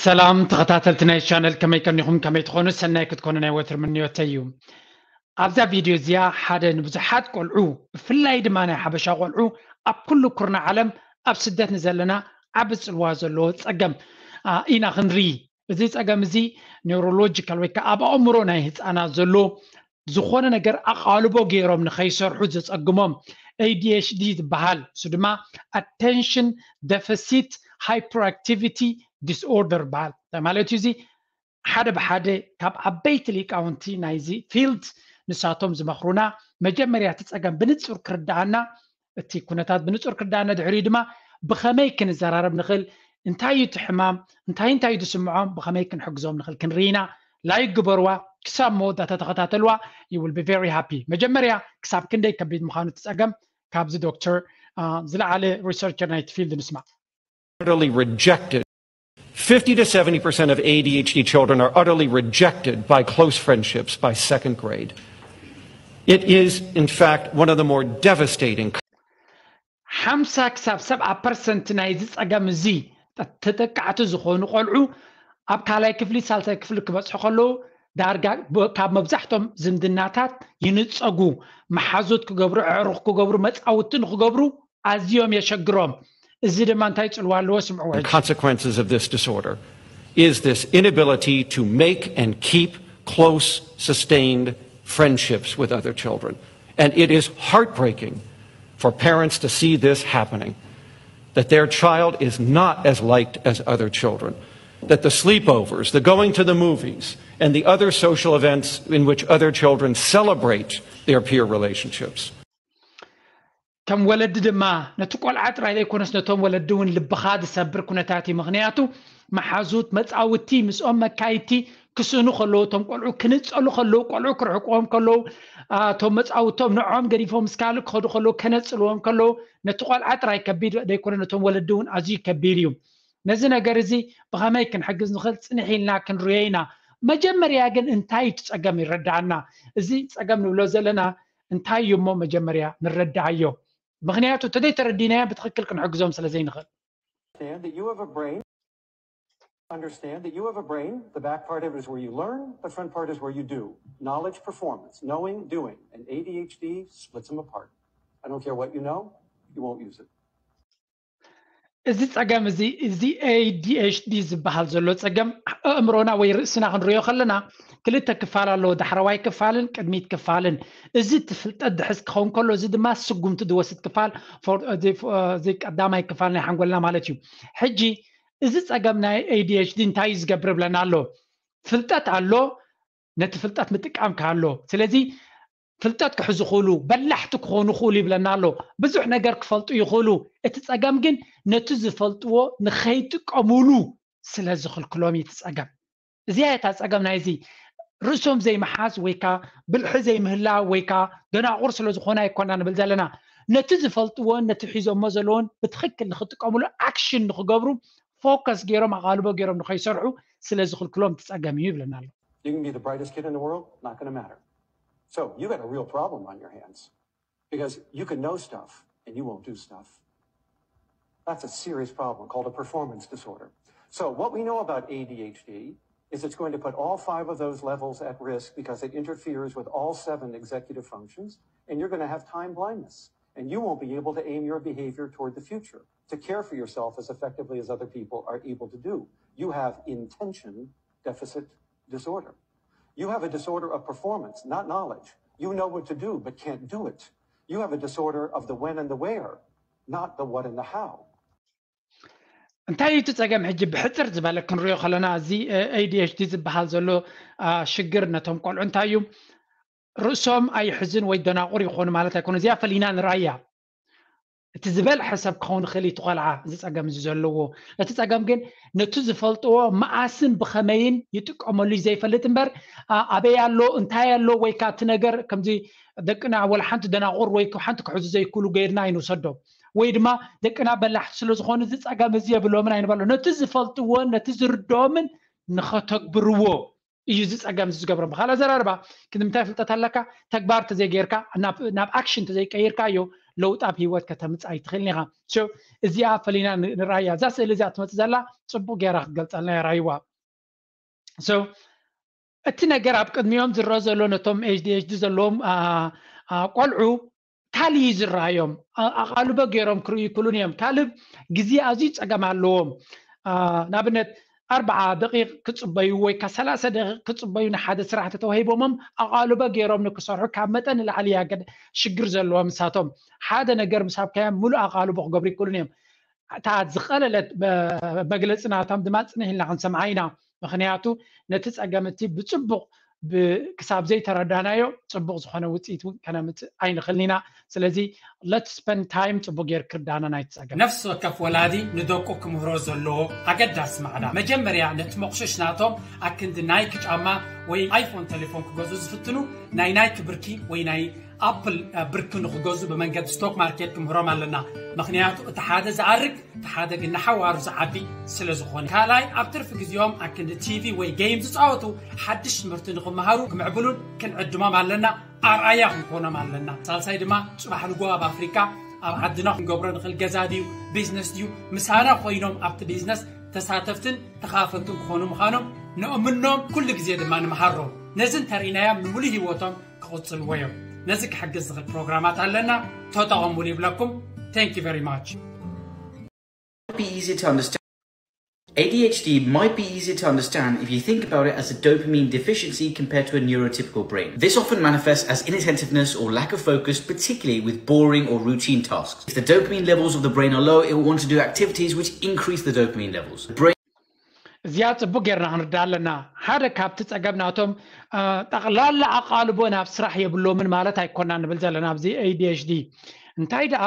ሰላም ተኸታተልቲ ናይ ቻነል፣ ከመይ ቀኒኹም? ከመይ ትኾኑ? ሰናይ ክትኮኑ ናይ ወትር ምንዮተይ እዩ። ኣብዛ ቪድዮ እዚኣ ሓደ ንብዙሓት ቆልዑ፣ ብፍላይ ድማ ናይ ሓበሻ ቆልዑ፣ ኣብ ኩሉ ኩርናዕ ዓለም ኣብ ስደት ንዘለና ዓቢ ጽልዋ ዘለዎ ጸገም ኢና ክንርኢ። እዚ ጸገም እዚ ኒውሮሎጂካል ወይ ከዓ ኣብ ኣእምሮ ናይ ህፃናት ዘሎ ዝኾነ ነገር ኣቓልቦ ገይሮም ንኸይሰርሑ ዘጸግሞም ኤ ዲ ኤች ዲ ዝበሃል፣ እሱ ድማ ኣቴንሽን ደፊሲት ሃይፐርኣክቲቪቲ ዲስኦርደር ይበሃል። እንታይ ማለት እዩ እዚ? ሓደ ብሓደ ካብ ዓበይቲ ሊቃውንቲ ናይዚ ፊልድ ንሳቶም ዝመኽሩና፣ መጀመርያ እቲ ጸገም ብንጹር ክርድኣና፣ እቲ ኩነታት ብንጹር ክርድኣና፣ ድሕሪኡ ድማ ብኸመይ ክንዘራረብ ንኽእል፣ እንታይ እዩ እቲ ሕማም፣ እንታይ እንታይ እዩ ዝስምዖም፣ ብኸመይ ክንሕግዞም ንኽእል ክንርኢ ኢና። ላይክ ግበርዋ፣ ክሳብ መወዳእታ ተኸታተልዋ። You will be very happy። መጀመርያ ክሳብ ክንደይ ከቢድ ምዃኑ እቲ ጸገም ካብዚ ዶክተር ዝለዓለ ሪሰርቸር ናይቲ ፊልድ ንስማዕ። Utterly rejected. Fifty to seventy percent of A D H D children are utterly rejected by close friendships by second grade. It is, in fact, one of the more devastating. ሓምሳ ክሳብ ሰብዓ ፐርሰንት ናይዚ ጸገም እዚ ተጠቃዕቲ ዝኾኑ ቆልዑ ኣብ ካልኣይ ክፍሊ፣ ሳልሳይ ክፍሊ ክበጽሑ ከለዉ፣ ዳርጋ ካብ መብዛሕቶም ዝምድናታት ይንጸጉ። መሓዙት ክገብሩ፣ ኣዕሩኽ ክገብሩ፣ መጻውቲ ንክገብሩ ኣዝዮም የሸግሮም። እዚ ድማ እንታይ ጽልዋ ኣለዎ? ስምዕዎ። Consequences of this disorder is this inability to make and keep close, sustained friendships with other children. And it is heartbreaking for parents to see this happening, that their child is not as liked as other children, that the sleepovers, the going to the movies, and the other social events in which other children celebrate their peer relationships. ከም ወለዲ ድማ ነቲ ቆልዓ ጥራይ ዘይኮነስ ነቶም ወለዲ እውን ልብኻ ዝሰብር ኩነታት እዩ። ምኽንያቱ መሓዙት፣ መጻውቲ፣ ምስኦም መካይድቲ ክስእኑ ከለዉ፣ እቶም ቆልዑ ክንጸሉ ከለዉ፣ ቆልዑ ክርሕቅዎም ከለዉ፣ እቶም መጻውቶም ንዖም ገዲፎም ምስ ካልእ ክኸዱ ከለዉ፣ ከነጽልዎም ከለዉ፣ ነቲ ቆልዓ ጥራይ ከቢድ ዘይኮነ ነቶም ወለዲ እውን ኣዝዩ ከቢድ እዩ። ነዚ ነገር እዚ ብኸመይ ክንሕግዝ ንኽእል ጽንሕ ኢልና ክንርእዮ ኢና። መጀመርያ ግን እንታይ እቲ ጸገም ይረዳኣና። እዚ ጸገም ንብሎ ዘለና እንታይ እዩ እሞ መጀመርያ ንረዳኣዮ። ምኽንያቱ ተደይ ተረዲናዮ ብትኽክል ክንሕግዞም ስለ ዘይንኽእል። Understand that you have a brain. Understand that you have a brain. The back part of it is where you learn. The front part is where you do. Knowledge, performance, knowing, doing. And A D H D splits them apart. I don't care what you know, you won't use it. እዚ ጸገም እዚ እዚ ኤ ዲ ኤች ዲ ዝበሃል ዘሎ ጸገም ኣእምሮና ወይ ርእስና ክንሪኦ ከለና ክልተ ክፋል ኣለዎ፣ ዳሕረዋይ ክፋልን ቅድሚት ክፋልን። እዚ እቲ ፍልጠት ድሕዝ ክኸውን ከሎ፣ እዚ ድማ ስጉምቲ ዝወስድ ክፋል፣ እዚ ቀዳማይ ክፋል ናይ ሓንጎልና ማለት እዩ። ሕጂ እዚ ጸገም ናይ ኤ ዲ ኤች ዲ እንታይ እዩ ዝገብር ብለና ኣሎ? ፍልጠት ኣሎ፣ ነቲ ፍልጠት ምጥቃም ከ ኣሎ። ስለዚ ፍልጠት ክሕዙ ክእሉ፣ በላሕቲ ክኾኑ ክእሉ ይብለና ኣሎ። ብዙሕ ነገር ክፈልጡ ይኽእሉ። እቲ ጸገም ግን ነቲ ዝፈልጥዎ ንኸይጥቀሙሉ ስለ ዝኽልክሎም እዩ እቲ ጸገም። እዚኣ እታ ጸገም ናይዚ ርእሶም ዘይምሓዝ ወይ ከኣ ብልሒ ዘይምህላው ወይ ከኣ ደናቑር ስለ ዝኾኑ ኣይኮና ንብል ዘለና። ነቲ ዝፈልጥዎን ነቲ ሒዞሞ ዘለዎን ብትኽክል ንኽጥቀሙሉ ኣክሽን ንኽገብሩ ፎከስ ገይሮም ኣቓልቦ ገይሮም ንኸይሰርሑ ስለ ዝኽልክሎም እቲ ጸገም እዩ ይብለና ኣሎ። You can be the brightest kid in the world, not going to matter. So you got a real problem on your hands because you can know stuff and you won't do stuff. That's a serious problem called a performance disorder. So what we know about A D H D is it's going to put all five of those levels at risk because it interferes with all seven executive functions, and you're going to have time blindness, and you won't be able to aim your behavior toward the future, to care for yourself as effectively as other people are able to do. You have intention deficit disorder. You have a disorder of performance, not knowledge. You know what to do, but can't do it. You have a disorder of the when and the where, not the what and the how. እንታይ እዩ እቲ ጸገም? ሕጂ ብሕጽር ዝበለ ክንሪኦ ከለና፣ እዚ ኤ ዲ ኤች ዲ ዝበሃል ዘሎ ሽግር ነቶም ቆልዑ እንታይ እዩ? ርእሶም ኣይሕዝን ወይ ደናቑር ይኾኑ ማለት ኣይኮነ። እዚኣ ፈሊና ንርኣያ። እቲ ዝበልሐ ሰብ ክኸውን ይኽእል እዩ እቲ ቆልዓ እዚ ጸገም እዚ ዘለዎ። እቲ ጸገም ግን ነቲ ዝፈልጥዎ መኣስን ብኸመይን ይጥቀመሉ እዩ ዘይፈልጥ እምበር፣ ኣበይ ኣሎ፣ እንታይ ኣሎ፣ ወይ ከኣ እቲ ነገር ከምዚ ደቅና ወላ ሓንቲ ደናቑር ወይ ሓንቲ ክሕዙ ዘይክእሉ ገይርና ኣይንውሰዶም። ወይ ድማ ደቅና በላሕቲ ስለ ዝኾኑ እዚ ጸገም እዚ የብሎምን ኣይንበሎ። ነቲ ዝፈልጥዎን ነቲ ዝርድኦምን ንኸተግብርዎ እዩ እዚ ጸገም እዚ ዝገብሮም። ብኻልእ ኣዘራርባ፣ ክንዲ ምንታይ ፍልጠት ኣለካ፣ ተግባር ተዘይገይርካ፣ ናብ ኣክሽን ተዘይቀይርካዮ፣ ለውጢ ኣብ ህይወት ከተምፅእ ኣይትኽእልን ኢኻ። እዚኣ ፈሊና ንራያ። እዛ ስእሊ እዚኣ ትመፅእ ዘላ ፅቡቅ ገይራ ክትገልፀልና የራይዋ። እቲ ነገር ኣብ ቅድሚኦም ዝረአ ዘሎ ነቶም ኤች ዲ ኤች ዲ ዘለዎም ቆልዑ ካልእ እዩ ዝረኣዮም። ኣቓልቦ ገይሮም ክርእዩ ይክእሉን እዮም። ካልእ ግዜ ኣዝዩ ጸገም ኣለዎም። ንኣብነት ኣርባዓ ደቂቕ ክጽበዩ ወይ ከ ሰላሳ ደቂቕ ክጽበዩ ንሓደ ስራሕ ተተዋሂቦሞም ኣቓልቦ ገይሮም ንክሰርሑ ካብ መጠን ንላዕሊ ያገድ ሽግር ዘለዎም ንሳቶም ሓደ ነገር ምስ ሃብካዮም ሙሉእ ኣቓልቦ ክገብሩ ይክእሉን እዮም። እታ ዝቐለለት መግለጺ ናቶም ድማ ጽንሕ ኢልና ክንሰምዓ ኢና። ምኽንያቱ ነቲ ጸገም እቲ ብጽቡቕ ክሳብ ዘይተረዳናዮ ጽቡቕ ዝኾነ ውፅኢት እውን ከነምፅእ ኣይንኽእልን ኢና። ስለዚ let's spend time ጽቡቕ ጌር ክርዳና ናይቲ ጸገም። ነፍሲ ወከፍ ወላዲ ንደቁ ክምህሮ ዘለዎ ኣገዳሲ ማዕዳ መጀመርያ ነቲ መቑሸሽ ናቶም ኣክንዲ ናይክ ጫማ ወይ ኣይፎን ቴሌፎን ክገዙ ዝፍትኑ ናይ ናይክ ብርኪ ወይ ናይ ኣፕል ብርኪ ንክገዙ ብመንገዲ ስቶክ ማርኬት ክምህሮም ኣለና። ምክንያቱ እቲ ሓደ ዝኣርግ እቲ ሓደ ግን ንሓዋሩ ዝዓቢ ስለ ዝኾነ። ካልኣይ ኣብ ትርፊ ግዜኦም ኣክንዲ ቲቪ ወይ ጌም ዝፃወቱ ሓድሽ ትምህርቲ ንክመሃሩ ክምዕብሉን ክንዕድሞም ኣለና። ኣርኣያ ክንኮኖም ኣለና። ሳልሳይ ድማ ፅባሕ ንጎ ኣብ ኣፍሪካ ኣብ ዓድና ክንገብሮ ንኽእል ገዛ ድዩ ቢዝነስ ድዩ ምሳና ኮይኖም ኣብቲ ቢዝነስ ተሳተፍትን ተኻፈልትን ክኾኑ ምዃኖም ንእምኖም። ኩሉ ግዜ ድማ ንምሃሮም። ነዚ እንተርኢናዮም ንምሉእ ህይወቶም ክቕጽልዎ እዮም። ነዚ ክሕግዝ ዝኽእል ፕሮግራማት ኣለና፣ ተጠቐሙሉ ይብለኩም። Thank you very much። Be easy to understand. A D H D might be easier to understand if you think about it as a dopamine deficiency compared to a neurotypical brain. This often manifests as inattentiveness or lack of focus, particularly with boring or routine tasks. If the dopamine levels of the brain are low, it will want to do activities which increase the dopamine levels. The brain እዚኣ ጽቡቅ ጌርና ክንርዳ ኣለና። ሓደ ካብቲ ጸገም ናቶም ጠቕላላ ኣቓልቦ ናብ ስራሕ የብሎምን ማለት ኣይኮና ንብል ዘለና ኣብዚ A D H D። እንታይ ደኣ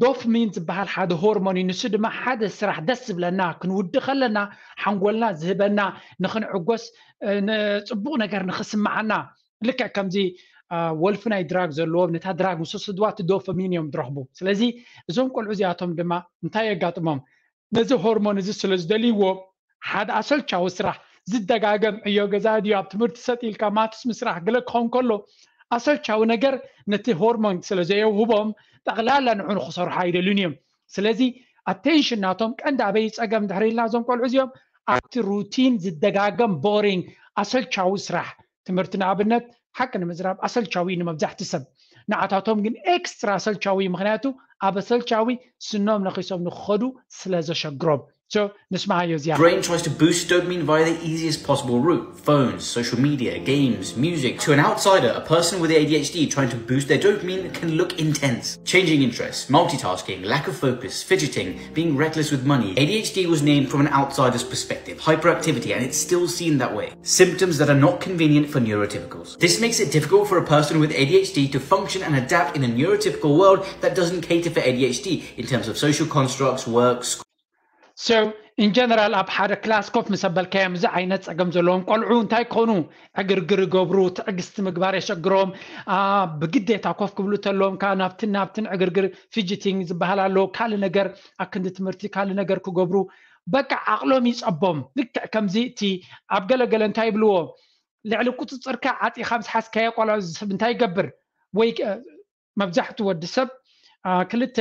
ዶፍሚን ዝበሃል ሓደ ሆርሞን እዩ። ንሱ ድማ ሓደ ስራሕ ደስ ዝብለና ክንውዲ ከለና ሓንጎልና ዝህበና ንክንዕጎስ ጽቡቅ ነገር ንክስምዓና ልክዕ ከምዚ ወልፊ ናይ ድራግ ዘለዎም ነታ ድራግ ምስ ወሰድዋ እቲ ዶፈሚን እዮም ዝረኽቡ። ስለዚ እዞም ቆልዑ እዚኣቶም ድማ እንታይ የጋጥሞም? ነዚ ሆርሞን እዚ ስለ ዝደልይዎ ሓደ ኣሰልቻዊ ስራሕ ዝደጋገም ዕዮ ገዛ ድዩ ኣብ ትምህርቲ ሰጥ ኢልካ ማትስ ምስራሕ ገለ ክኸውን ከሎ ኣሰልቻዊ ነገር ነቲ ሆርሞን ስለ ዘየውህቦም ጠቕላላ ንዑ ንክሰርሑ ኣይደልዩን እዮም። ስለዚ ኣቴንሽን ናቶም ቀንዲ ኣበይ ጸገም ድሕሪ ኢልና እዞም ቆልዑ እዚኦም ኣብቲ ሩቲን ዝደጋገም ቦሪንግ ኣሰልቻዊ ስራሕ ትምህርቲ ንኣብነት ሓቂ ንምዝራብ ኣሰልቻዊ እዩ ንመብዛሕቲ ሰብ። ንዓታቶም ግን ኤክስትራ ኣሰልቻዊ እዩ፣ ምኽንያቱ ኣብ ኣሰልቻዊ ስኖም ነኺሶም ንክኸዱ ስለ ዘሸግሮም። So ንስማዓዮ እዚኣ። Brain tries to boost dopamine via the easiest possible route: phones, social media, games, music. To an outsider, a person with A D H D trying to boost their dopamine can look intense. Changing interests, multitasking, lack of focus, fidgeting, being reckless with money. A D H D was named from an outsider's perspective, hyperactivity, and it's still seen that way. Symptoms that are not convenient for neurotypicals. This makes it difficult for a person with A D H D to function and adapt in a neurotypical world that doesn't cater for A D H D in terms of social constructs, work, school. So in general ኣብ ሓደ ክላስ ኮፍ ምስ ኣበልካዮም እዚ ዓይነት ጸገም ዘለዎም ቆልዑ እንታይ ክኾኑ ዕግርግር ይገብሩ፣ ትዕግስቲ ምግባር የሸግሮም። ብግዴታ ኮፍ ክብሉ ተለዎም ከዓ ናብትን ናብትን ዕግርግር ፊጅቲንግ ዝበሃል ኣሎ። ካልእ ነገር ኣክንዲ ትምህርቲ ካልእ ነገር ክገብሩ በቃ ዓቕሎም ይጸቦም። ልክዕ ከምዚ እቲ ኣብ ገለገለ እንታይ ይብልዎ ልዕሊ ቁፅፅርካ ዓፂኻ ምስ ሓዝካዮ ቆልዑ እዚ ሰብ እንታይ ይገብር? ወይ መብዛሕቱ ወዲ ሰብ ክልተ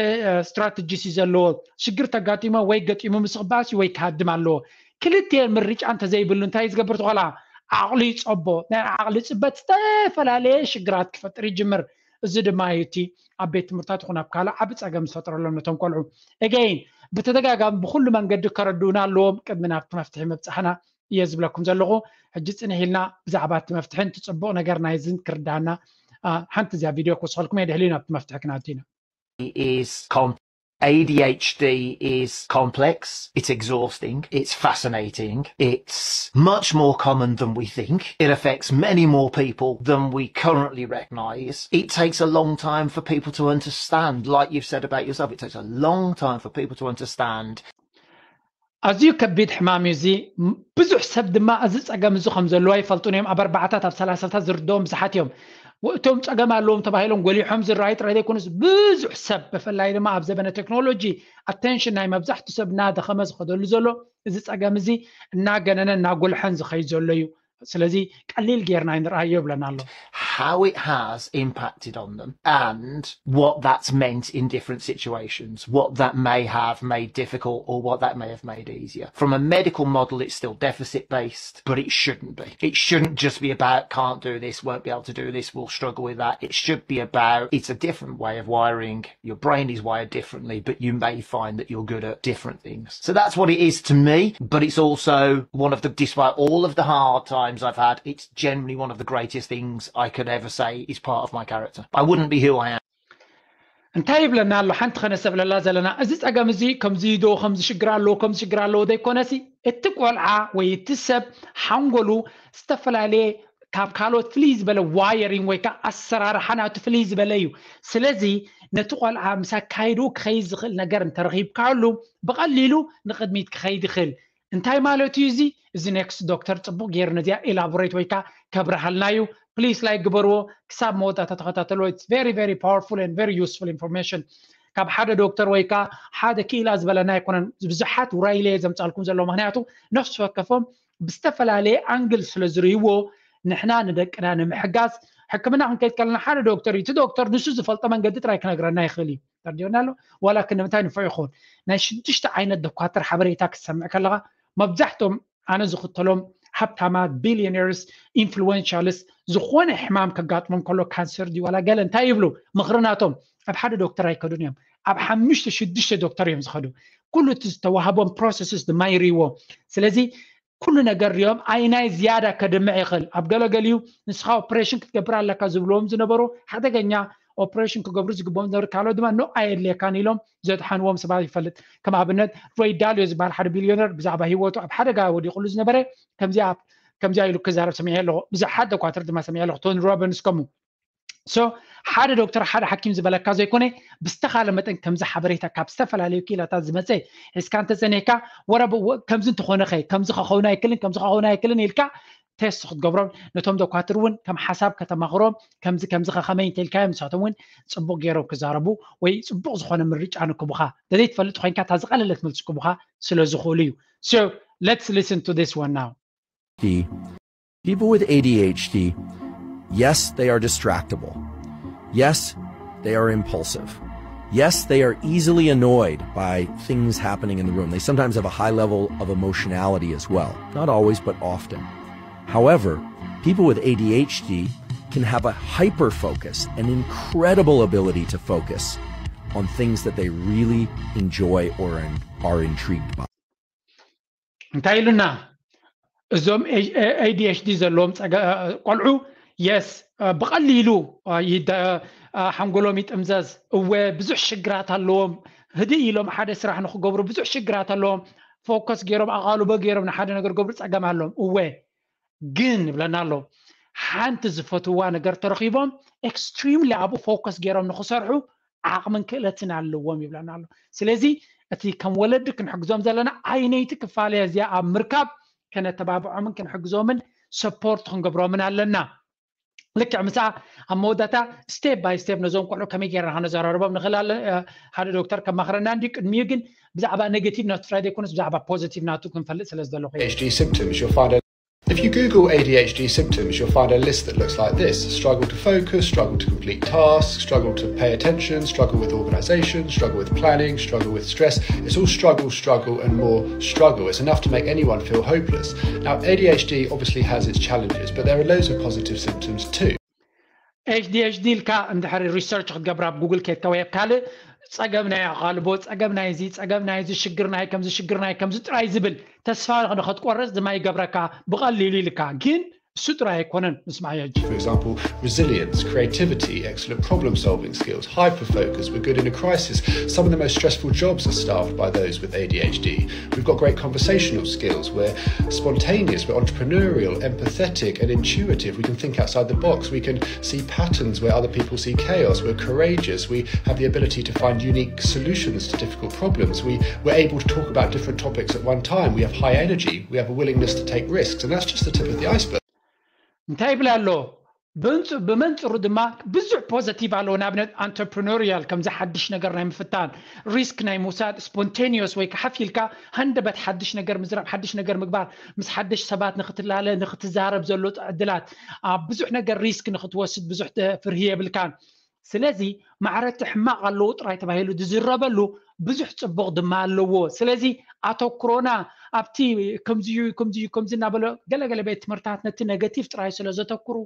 ስትራተጂስ እዩ ዘለዎ። ሽግር ተጋጢሞ ወይ ገጢሙ ምስ ክባኣስ ወይ ክሃድም ኣለዎ። ክልተ ምርጫ እንተዘይብሉ እንታይ ዝገብር ተኾላ ዓቕሉ ይፀቦ። ናይ ዓቕሊ ፅበት ዝተፈላለየ ሽግራት ክፈጥር ይጅምር። እዚ ድማ እዩ እቲ ኣብ ቤት ትምህርታት ይኹን ኣብ ካልእ ዓቢ ፀገም ዝፈጥረሎም ነቶም ቆልዑ። ኤገይን ብተደጋጋሚ ብኩሉ መንገዲ ከረድኡና ኣለዎም ቅድሚ ናብቲ መፍትሒ ምብፃሕና እየ ዝብለኩም ዘለኹ። ሕጂ ፅንሕ ኢልና ብዛዕባ እቲ መፍትሒ እቲ ፅቡቕ ነገር ናይዝን ክርዳና ሓንቲ እዚኣ ቪድዮ ክወስኸልኩም እየ። ድሕሊኡ ናብቲ መፍትሒ ክናቱ ኢና። is com- A D H D is complex, it's exhausting, it's fascinating, it's much more common than we think. It affects many more people than we currently recognize. It takes a long time for people to understand, like you've said about yourself, it takes a long time for people to understand ኣዝዩ ከቢድ ሕማም እዩ እዚ። ብዙሕ ሰብ ድማ እዚ ጸገም እዚ ከም ዘለዎ ኣይፈልጡን እዮም። ኣብ ኣርባዓታት ኣብ ሰላሳታት ዝርድኦም ብዙሓት እዮም። እቶም ጸገም ኣለዎም ተባሂሎም ጎሊሖም ዝረኣዩ ጥራይ ዘይኮኑስ ብዙሕ ሰብ ብፍላይ ድማ ኣብ ዘበነ ቴክኖሎጂ ኣቴንሽን ናይ መብዛሕቱ ሰብ እናደኸመ ዝኸደሉ ዘሎ እዚ ጸገም እዚ እናገነነ እናጎልሐን ዝኸይድ ዘሎ እዩ። ስለዚ ቀሊል ጌርና ይንርኣዮ ይብለና ኣሎ። How it has impacted on them and what that's meant in different situations, what that may have made difficult or what that may have made easier. From a medical model, it's still deficit based, but it shouldn't be. It shouldn't just be about can't do this, won't be able to do this, will struggle with that. It should be about it's a different way of wiring. Your brain is wired differently, but you may find that you're good at different things. So that's what it is to me, but it's also one of the, despite all of the hard times I've had, it's generally one of the greatest things I could ever say is part of my character. I wouldn't be who I am. እንታይ ይብለና ኣሎ? ሓንቲ ከነሰብለላ ዘለና፣ እዚ ጸገም እዚ ከምዚ ዶ ከምዚ ሽግር ኣለዎ ከምዚ ሽግር ኣለዎ ዘይኮነሲ፣ እቲ ቆልዓ ወይ እቲ ሰብ ሓንጎሉ ዝተፈላለየ ካብ ካልኦት ፍልይ ዝበለ ዋየሪንግ ወይ ከዓ ኣሰራርሓ ናቱ ፍልይ ዝበለ እዩ። ስለዚ ነቲ ቆልዓ ምስ ኣካይድኡ ክኸይድ ዝኽእል ነገር እንተረኺብካሉ ብቐሊሉ ንቕድሚት ክኸይድ ይኽእል። እንታይ ማለት እዩ እዚ? እዚ ኔክስት ዶክተር ጽቡቕ ገይሩ ነዚኣ ኢላቦሬት ወይ ከዓ ከብርሃልና እዩ። ፕሊስ ላይክ ግበርዎ፣ ክሳብ መወዳእታ ተኸታተልዎ። It's very very powerful and very useful information። ካብ ሓደ ዶክተር ወይ ከዓ ሓደ ክኢላ ዝበለና ኣይኮነን። ብዙሓት ውራይለ ዘምጻልኩም ዘሎ ምክንያቱ ነፍሲ ወከፎም ብዝተፈላለየ ኣንግል ስለ ዝርእይዎ ንሕና ንደቅና ንምሕጋዝ ሕክምና ክንከይድ ከለና ሓደ ዶክተር እዩ። እቲ ዶክተር ንሱ ዝፈልጦ መንገዲ ጥራይ ክነግረና ይኽእል እዩ። ተርዲዮና ኣሎ ዋላ ክንምንታይ ንፍዑ ይኸውን ናይ ሽዱሽተ ዓይነት ዶኳትር ሓበሬታ ክትሰምዕ ከለኻ መብዛሕቶም ኣነ ዝኽተሎም ሃብታማት ቢሊዮነርስ ኢንፍሉዌንሻልስ ዝኾነ ሕማም ከጋጥሞም ከሎ ካንሰር ድዩ ዋላ ገለ እንታይ ይብሉ ምኽርናቶም ኣብ ሓደ ዶክተር ኣይከዱን እዮም። ኣብ ሓሙሽተ ሽዱሽተ ዶክተር እዮም ዝኸዱ። ኩሉ እቲ ዝተዋህቦም ፕሮሰስስ ድማ ይርእይዎ። ስለዚ ኩሉ ነገር ሪኦም ኣይናይ ዝያዳ ከድምዕ ይኽእል ኣብ ገለገሊዩ ንስኻ ኦፕሬሽን ክትገብር ኣለካ ዝብልዎም ዝነበሩ ሓደገኛ ኦፕሬሽን ክገብሩ ዝግብኦም ዝነበሩ ካልኦት ድማ ኖ ኣየድልየካን ኢሎም ዘድሓንዎም ሰባት ይፈልጥ። ከም ኣብነት ሬይ ዳልዮ ዝበሃል ሓደ ቢልዮነር ብዛዕባ ህይወቱ ኣብ ሓደጋ ወዲቑሉ ዝነበረ ከምዚኣ ኢሉ ክዛረብ ሰሚዐ ኣለኹ። ብዙሓት ዶኳትር ድማ ሰሚዐ ኣለኹ። ቶኒ ሮቢንስ ከምኡ። ሶ ሓደ ዶክተር ሓደ ሓኪም ዝበለካ ዘይኮነ ብዝተኻለ መጠን ከምዚ ሓበሬታ ካብ ዝተፈላለዩ ክኢላታት ዝመፀ ሒዝካ እንተፀኒሕካ ወረ ከምዚ እንተኾነ ኸ ከምዚ ከኸውን ኣይክልን ከምዚ ከኸውን ኣይክልን ኢልካ ቴስት ክትገብሮም ነቶም ዶኳትር እውን ከም ሓሳብ ከተማኽሮም ከምዚ ከምዚ ከኸመይ እንተኢልካዮም ንሳቶም እውን ፅቡቕ ገይሮም ክዛረቡ ወይ ፅቡቕ ዝኾነ ምርጫ ንክቡኻ ዘይትፈልጥ ኮይንካ እታ ዝቐለለት መልሲ ክቡኻ ስለ ዝኽእሉ እዩ። So let's listen to this one now. People with A D H D, yes, they are distractible. Yes, they are impulsive. Yes, they are easily annoyed by things happening in the room. They sometimes have a high level of emotionality as well. Not always, but often. However, people with A D H D can have a hyper focus, an incredible ability to focus on things that they really enjoy or are intrigued by. እንታይ ኢሉና እዞም A D H D ዘለዎም ቆልዑ የስ ብቐሊሉ ሓንጎሎም ይጥምዘዝ። እወ ብዙሕ ሽግራት ኣለዎም። ህድእ ኢሎም ሓደ ስራሕ ንክገብሩ ብዙሕ ሽግራት ኣለዎም። ፎከስ ገይሮም ኣቓልቦ ገይሮም ንሓደ ነገር ገብሩ ፀገም ኣለዎም። እወ ግን ይብለና ኣሎ ሓንቲ ዝፈትዋ ነገር ተረኺቦም ኤክስትሪምሊ ኣብኡ ፎከስ ገይሮም ንክሰርሑ ዓቕምን ክእለትን ኣለዎም ይብለና ኣሎ። ስለዚ እቲ ከም ወለዲ ክንሕግዞም ዘለና ዓይነይቲ ክፋለ እዚኣ ኣብ ምርካብ ከነተባብዖምን ክንሕግዞምን ሰፖርት ክንገብሮምን ኣለና። ልክዕ ምስኣ ኣብ መወዳእታ ስቴፕ ባይ ስቴፕ ነዞም ቆልዑ ከመይ ጌርና ከነዘራርቦም ንኽእል ኣለ ሓደ ዶክተር ከማኽረና እንዲ ቅድሚኡ ግን ብዛዕባ ኔጌቲቭ ናቱ ጥራይ ዘይኮነስ ብዛዕባ ፖዚቲቭ ናቱ ክንፈልጥ ስለ ዝደለኹ A D H D symptoms, you'll find a If you Google A D H D symptoms, you'll find a list that looks like this: struggle to focus, struggle to complete tasks, struggle to pay attention, struggle with organisation, struggle with planning, struggle with stress. It's all struggle, struggle, and more struggle. It's enough to make anyone feel hopeless. Now, A D H D obviously has its challenges, but there are loads of positive symptoms too. A D H D ኢልካ እንድሕሪ ሪሰርች ክትገብር ኣብ ጉግል ኬድካ ወይ ኣብ ካልእ ጸገም ናይ ኣቓልቦ፣ ጸገም ናይ እዚ፣ ጸገም ናይ እዚ፣ ሽግር ናይ ከምዚ፣ ሽግር ናይ ከምዚ ጥራይ ዝብል ተስፋ ንኸትቆርጽ ድማ ይገብረካ ብቐሊሉ ኢልካ። ግን እሱ ጥራይ ኣይኮነን። ንስማዕ ሕጂ። For example, resilience, creativity, excellent problem solving skills, hyper focus, we're good in a crisis. Some of the most stressful jobs are staffed by those with A D H D. We've got great conversational skills, we're spontaneous, we're entrepreneurial, empathetic, and intuitive. We can think outside the box, we can see patterns where other people see chaos, we're courageous, we have the ability to find unique solutions to difficult problems, we, we're able to talk about different topics at one time, we have high energy, we have a willingness to take risks, and that's just the tip of the iceberg. እንታይ ይብል ኣሎ ብመንፅሩ ድማ ብዙሕ ፖዘቲቭ ኣለዎ። ንኣብነት፣ ኢንተርፕረነሪያል፣ ከምዚ ሓድሽ ነገር ናይ ምፍታን፣ ሪስክ ናይ ምውሳድ፣ ስፖንቴኒዮስ ወይ ከዓ ሓፍ ኢልካ ሃንደበት ሓድሽ ነገር ምዝራብ፣ ሓድሽ ነገር ምግባር፣ ምስ ሓደሽ ሰባት ንክትላለ ንክትዛረብ ዘሎ ዕድላት፣ ኣብ ብዙሕ ነገር ሪስክ ንክትወስድ ብዙሕ ፍርሂ የብልካን። ስለዚ ማዕረቲ ሕማቕ ኣለዎ ጥራይ ተባሂሉ ዝዝረበሉ ብዙሕ ፅቡቕ ድማ ኣለዎ። ስለዚ ኣተኩሮና ኣብቲ ከምዚዩ ከምዚዩ ከምዚ እናበለ ገለገለ ቤት ትምህርታት ነቲ ነገቲቭ ጥራይ ስለ ዘተኩሩ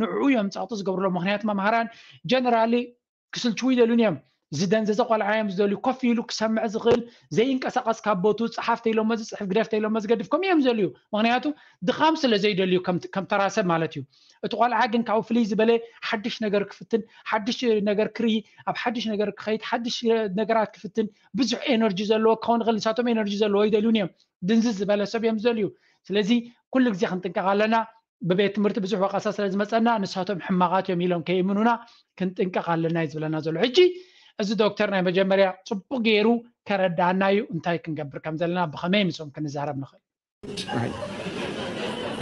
ንዕኡ እዮም ፀቕጢ ዝገብርሎም። ምክንያቱ መምሃራን ጀነራሊ ክስልችዉ ይደሉን እዮም። ዝደንዘዘ ቆልዓ እዮም ዝደልዩ። ኮፍ ኢሉ ክሰምዕ ዝኽእል ዘይንቀሳቐስ ካብ ቦቱ ፀሓፍ ተይሎሞ ዝፅሕፍ ግደፍ ተይሎሞ ዝገድፍ ከምኡ እዮም ዝደልዩ። ምክንያቱ ድኻም ስለ ዘይደልዩ ከም ተራ ሰብ ማለት እዩ። እቲ ቆልዓ ግን ካብኡ ፍልይ ዝበለ ሓድሽ ነገር ክፍትን ሓድሽ ነገር ክርኢ ኣብ ሓድሽ ነገር ክኸይድ ሓድሽ ነገራት ክፍትን ብዙሕ ኤነርጂ ዘለዎ ክኸውን ይኽእል። ንሳቶም ኤነርጂ ዘለዎ ይደልዩን እዮም። ድንዝዝ ዝበለ ሰብ እዮም ዝደልዩ። ስለዚ ኩሉ ግዜ ክንጥንቀቕ ኣለና። ብቤት ትምህርቲ ብዙሕ ወቐሳ ስለ ዝመፀና ንሳቶም ሕማቓት እዮም ኢሎም ከይእምኑና ክንጥንቀቕ ኣለና እዩ ዝብለና ዘሎ። ሕጂ እዚ ዶክተር ናይ መጀመርያ ፅቡቅ ገይሩ ከረዳና እዩ እንታይ ክንገብር ከም ዘለና ብኸመይ ምስኦም ክንዛረብ ንኽእል። Right.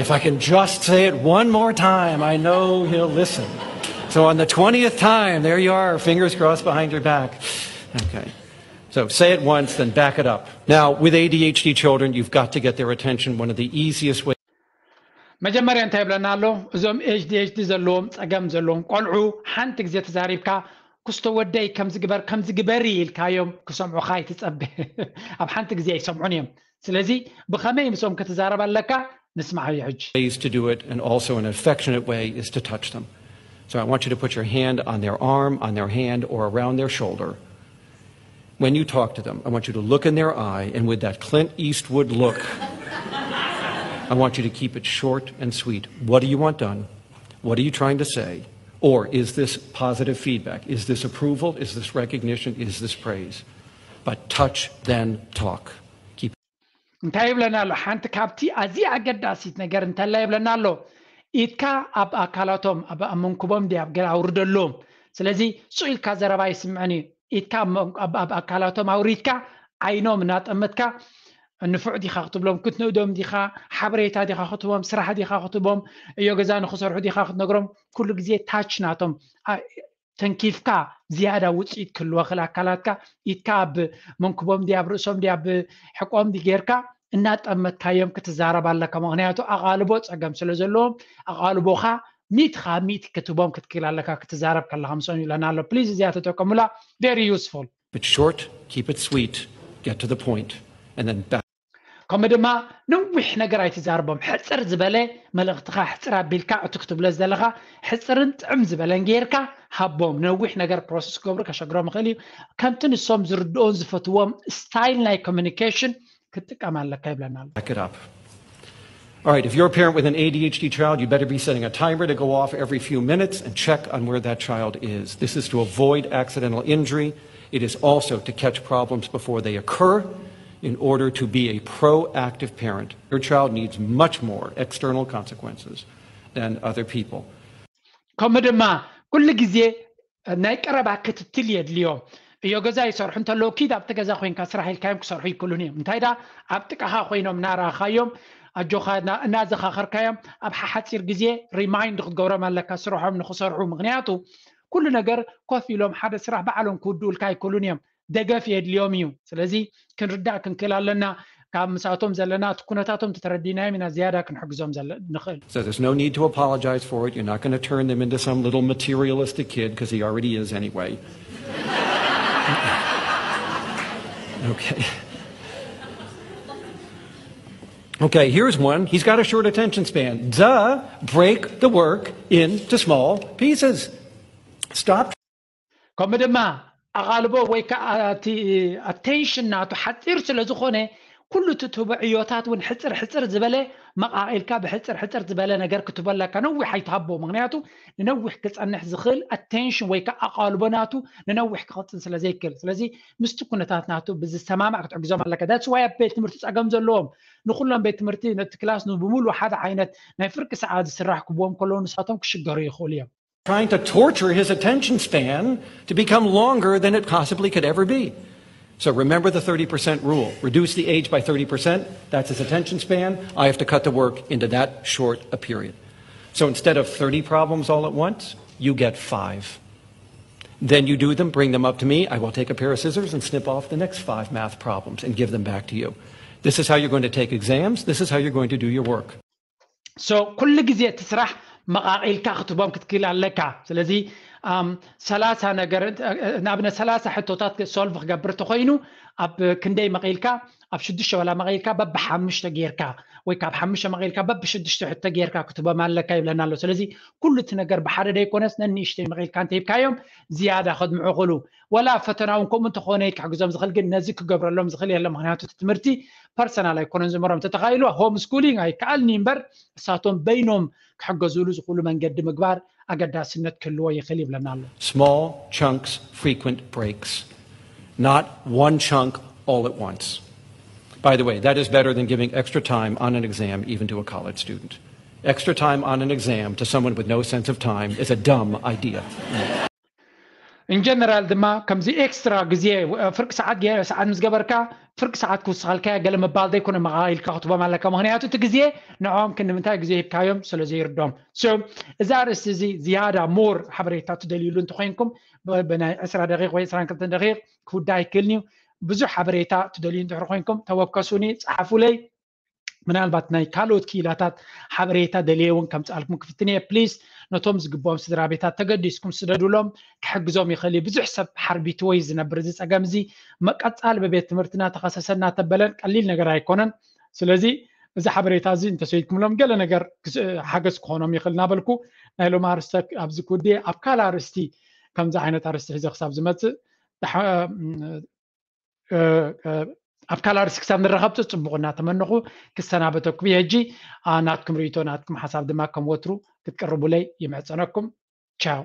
If I can just say it one more time, I know he'll listen. So on the twentieth time, there you are, fingers crossed behind your back. Okay. So say it once, then back it up. Now, with A D H D children, you've got to get their attention. One of the easiest ways. መጀመርያ እንታይ ይብለና ኣሎ? እዞም ኤችዲኤችዲ ዘለዎም ፀገም ዘለዎም ቆልዑ ሓንቲ ግዜ ተዛሪብካ ክስቶ ወደይ ከምዚ ግበር ከምዚ ግበሪ ኢልካዮም ክሰምዑኻ ኣይትፀበ። ኣብ ሓንቲ ግዜ ኣይሰምዑን እዮም። ስለዚ ብኸመይ ምስኦም ክትዛረብ ኣለካ ንስማዓዮ ሕጂ። Ways to do it, and also an affectionate way, is to touch them. So I want you to put your hand on their arm, on their hand, or around their shoulder. When you talk to them, I want you to look in their eye, and with that Clint Eastwood look, I want you to keep it short and sweet. What do you want done? What are you trying to say? Or is this positive feedback? Is this approval? Is this recognition? Is this praise? But touch, then talk. Keep እንታይ ይብለና ኣሎ? ሓንቲ ካብቲ ኣዝያ ኣገዳሲት ነገር እንተላ ይብለና ኣሎ፣ ኢድካ ኣብ ኣካላቶም ኣብ መንኩቦም ድያ ኣብ ገለ ኣውርደሎም። ስለዚ ስቕ ኢልካ ዘረባ ይስምዐን እዩ። ኢድካ ኣብ ኣካላቶም ኣውሪድካ ዓይኖም እናጠመትካ ንፉዕ ዲኻ ክትብሎም፣ ክትንእዶም ዲኻ፣ ሓበሬታ ዲኻ ክትቦም፣ ስራሕ ዲኻ ክትቦም፣ እዮ ገዛ ንክሰርሑ ዲኻ ክትነግሮም፣ ኩሉ ግዜ ታች ናቶም ተንኪፍካ ዝያዳ ውፅኢት ክህልዎ ክል ኣካላትካ ኢድካ ኣብ መንክቦም ዲ ኣብ ርእሶም ዲ ኣብ ሕቆም ዲ ጌርካ እናጠመትካዮም ክትዛረብ ኣለካ። ምክንያቱ ኣቓልቦ ፀገም ስለ ዘለዎም ኣቓልቦኻ ሚእቲ ካብ ሚእቲ ክትቦም ክትክል ኣለካ ክትዛረብ ከለካ ምሶም ይብለና ኣሎ። ፕሊዝ እዚኣ ተጠቀሙላ። Very useful. Keep it short, keep it sweet, get to the point, and then back. ከምኡ ድማ ነዊሕ ነገር ኣይትዛርቦም። ሕፅር ዝበለ መልእኽትኻ ሕፅር ኣቢልካ እቲ ክትብሎ ዘለኻ ሕፅርን ጥዕም ዝበለን ጌርካ ሃቦም። ነዊሕ ነገር ፕሮሰስ ክገብሩ ከሸግሮም ይኽእል እዩ። ከምቲ ንሶም ዝርድኦን ዝፈትዎም ስታይል ናይ ኮሚኒኬሽን ክትጥቀም ኣለካ ይብለና ኣሎ። Back it up. All right, if you're a parent with an A D H D child, you better be setting a timer to go off every few minutes and check on where that child is. This is to avoid accidental injury. It is also to catch problems before they occur in order to be a proactive parent. Your child needs much more external consequences than other people. ከምኡ ድማ ኩሉ ግዜ ናይ ቀረባ ክትትል የድልዮም። እዮ ገዛ ይሰርሑ እንተለዉ ኪድ ኣብቲ ገዛ ኮይንካ ስራሕ ኢልካዮም ክሰርሑ ይክእሉን እዮም። እንታይ ዳ ኣብ ጥቃኻ ኮይኖም እናረኣኻዮም ኣጆኻ እናዘኻኸርካዮም ኣብ ሓሓፂር ግዜ ሪማይንድ ክትገብሮም ኣለካ ስርሖም ንክሰርሑ። ምክንያቱ ኩሉ ነገር ኮፍ ኢሎም ሓደ ስራሕ ባዕሎም ክውድኡልካ ኣይክእሉን እዮም። ደገፍ የድልዮም እዩ። ስለዚ ክንርዳእ ክንክእል ኣለና። ካብ ምሳቶም ዘለና እቲ ኩነታቶም ተተረዲናዮም ኢና ዝያዳ ክንሕግዞም ንኽእል። So there's no need to apologize for it. You're not going to turn them into some little materialistic kid because he already is anyway. Okay. Okay, here's one. He's got a short attention span. Duh, break the work into small pieces. Stop. ከምኡ ድማ ኣቓልቦ ወይ ከዓ እቲ ኣቴንሽን ናቱ ሓፂር ስለ ዝኾነ ኩሉ እቲ ትህቦ ዕዮታት እውን ሕፅር ሕፅር ዝበለ መቓቒልካ ብሕፅር ሕፅር ዝበለ ነገር ክትህቦ ኣለካ። ነዊሕ ኣይትሃቦ። ምክንያቱ ንነዊሕ ክፀንሕ ዝኽእል ኣቴንሽን ወይ ከዓ ኣቓልቦ ናቱ ንነዊሕ ክቐፅል ስለ ዘይክእል፣ ስለዚ ምስቲ ኩነታት ናቱ ብዝሰማማዕ ክትሕግዞም ኣለካ። ዳትስ ዋይ ኣብ ቤት ትምህርቲ ፀገም ዘለዎም ንኩሎም ቤት ትምህርቲ ነቲ ክላስ ብሙሉ ሓደ ዓይነት ናይ ፍርቂ ሰዓት ዝስራሕ ክብዎም ከለዉ ንሳቶም ክሽገሩ ይኽእሉ እዮም። Trying to torture his attention span to become longer than it possibly could ever be. So remember the thirty percent rule. Reduce the age by thirty percent, that's his attention span. I have to cut the work into that short a period. So instead of thirty problems all at once, you get five. Then you do them, bring them up to me. I will take a pair of scissors and snip off the next five math problems and give them back to you. This is how you're going to take exams. This is how you're going to do your work. So ኩሉ ግዜ እቲ ስራሕ መቓቒልካ ክትቦም ክትክእል ኣለካ። ስለዚ ሰላሳ ነገር ንኣብነት ሰላሳ ሕቶታት ሶልቭ ክገብር ተኮይኑ ኣብ ክንደይ መቒልካ ኣብ ሽዱሽተ ወላ መቒልካ በብሓሙሽተ ጌርካ ወይ ካብ ሓሙሽተ መቒልካ በብሽዱሽተ ሕቶ ጌርካ ክትቦም ኣለካ ይብለና ኣሎ። ስለዚ ኩሉ እቲ ነገር ብሓደ ደይኮነስ ነንእሽተይ መቒልካ እንተሂብካዮም ዝያዳ ከድምዑ ክእሉ ወላ ፈተና እውን ከምኡ እንተኾነ ክሕግዞም ዝኽእል ግን ነዚ ክገብረሎም ዝኽእል የለ። ምክንያቱ እቲ ትምህርቲ ፐርሰናል ኣይኮነን ዝመሮም። ተተኻኢሉ ሆም ስኩሊንግ ኣይከኣልኒ እምበር እሳቶም በይኖም ክሕገዝሉ ዝኽእሉ መንገዲ ምግባር ኣገዳስነት ክህልዎ ይኽእል ይብለና ኣሎ። Small chunks, frequent breaks, not one chunk all at once. By the way, that is better than giving extra time on an exam even to a college student. Extra time on an exam to someone with no sense of time is a dumb idea. ኢንጀነራል ድማ ከምዚ ኤክስትራ ግዜ ፍርቂ ሰዓት ሰዓት ምስ ገበርካ ፍርቂ ሰዓት ክውስኸልካ ገለ ምባል ዘይኮነ መቓኢልካ ክትቦም ኣለካ። ምክንያቱ እቲ ግዜ ንዕኦም ክንምንታይ ግዜ ሂብካዮም ስለ ዘይርዶም። እዛ ርእስቲ እዚ ዝያዳ ሞር ሓበሬታ ትደልዩሉ እንተኮይንኩም ብናይ ዕስራ ደቂቕ ወይ ዕስራን ክልተን ደቂቕ ክውዳእ ኣይክእልን እዩ። ብዙሕ ሓበሬታ ትደልዩ እንድሕር ኮይንኩም ተወከሱኒ፣ ጸሓፉለይ። ምናልባት ናይ ካልኦት ክኢላታት ሓበሬታ ደልየ እውን ከምፅኣልኩም ክፍትን እየ። ፕሊስ ነቶም ዝግብኦም ስድራ ቤታት ተገዲስኩም ስደዱሎም፣ ክሕግዞም ይኽእል እዩ። ብዙሕ ሰብ ሓርቢትዎ እዩ ዝነብር እዚ ፀገም እዚ። መቀፃሊ ብቤት ትምህርቲ እናተኸሰሰ እናተበለን ቀሊል ነገር ኣይኮነን። ስለዚ እዚ ሓበሬታ እዚ እንተሰይድኩምሎም ገለ ነገር ሓገዝ ክኾኖም ይኽእል እናበልኩ ናይ ሎሚ ኣርስተ ኣብዚ ክውድየ ኣብ ካልእ ኣርስቲ ከምዚ ዓይነት ኣርስቲ ሒዘ ክሳብ ዝመፅእ ኣብ ካልእ ኣርእስቲ ክሳብ ንራኸብ ፅቡቕ እናተመነኹ ክሰናበተኩም እየ። ሕጂ ናትኩም ርእይቶ ናትኩም ሓሳብ ድማ ከም ወትሩ ክትቅርቡለይ ይምሕፀነኩም። ቻው።